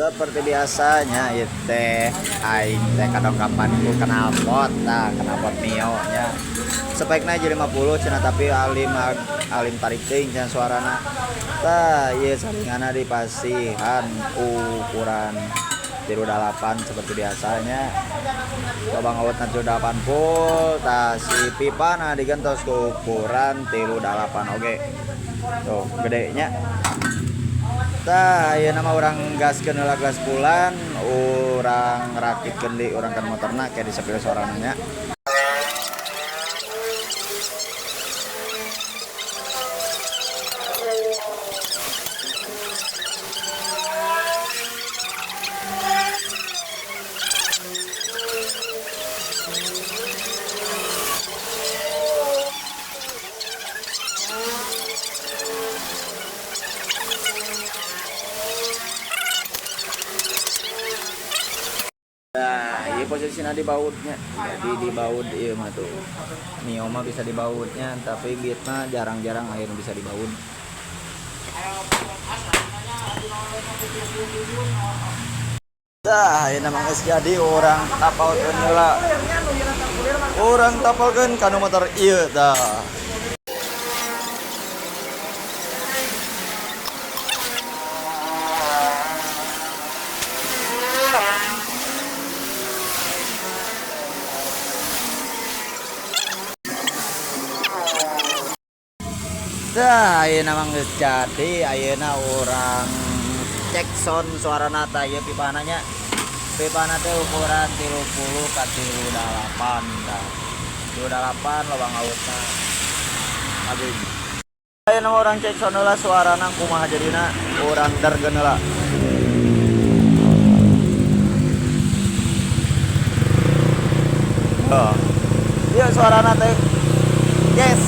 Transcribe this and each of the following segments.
Seperti biasanya ieu teh aing teh kadongkapan ku knalpot, tah knalpot Mio nya. Spekna J50 cenah, tapi alim alim tarik teuing cenah suarana. Tah ieu saringanna dipasihan ukuran 38 seperti biasanya. Lobang awetna 38 full, tah si pipana digentos ku ukuran 38 oge. Tuh gedenya. Tah ayeuna mah urang gaskeun heula gas bulan, urang rakitkeun deui urang kan motorna kayak disepil sorana nya. Nah, ieu posisinya di bautnya. Jadi di baut ieu mah tuh. Mio mah bisa di bautnya, tapi Beat mah jarang-jarang air bisa dibaut. Tah, ayeuna mah geus jadi urang tapalkeun heula. Urang tapalkeun kana motor ieu tah. Tah, ayeuna mah geus jadi, ayeuna urang cek sound suarana tah ieu pipana nya. Pipana teh ukuran 30 ka 38 tah. 38 lobang autna. Aduh. Ayeuna mah urang cek sound heula suarana kumaha jadina, urang derkeun heula. Oh. Ieu suarana teh. Yes.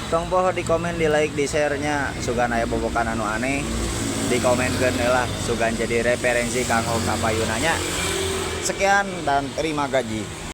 Tong poho di komen, di like, di share nya. Sugan aya bobokan anu aneh di komenkeun lah, sugan jadi referensi kanggo kapayunanya. Sekian dan terima gaji.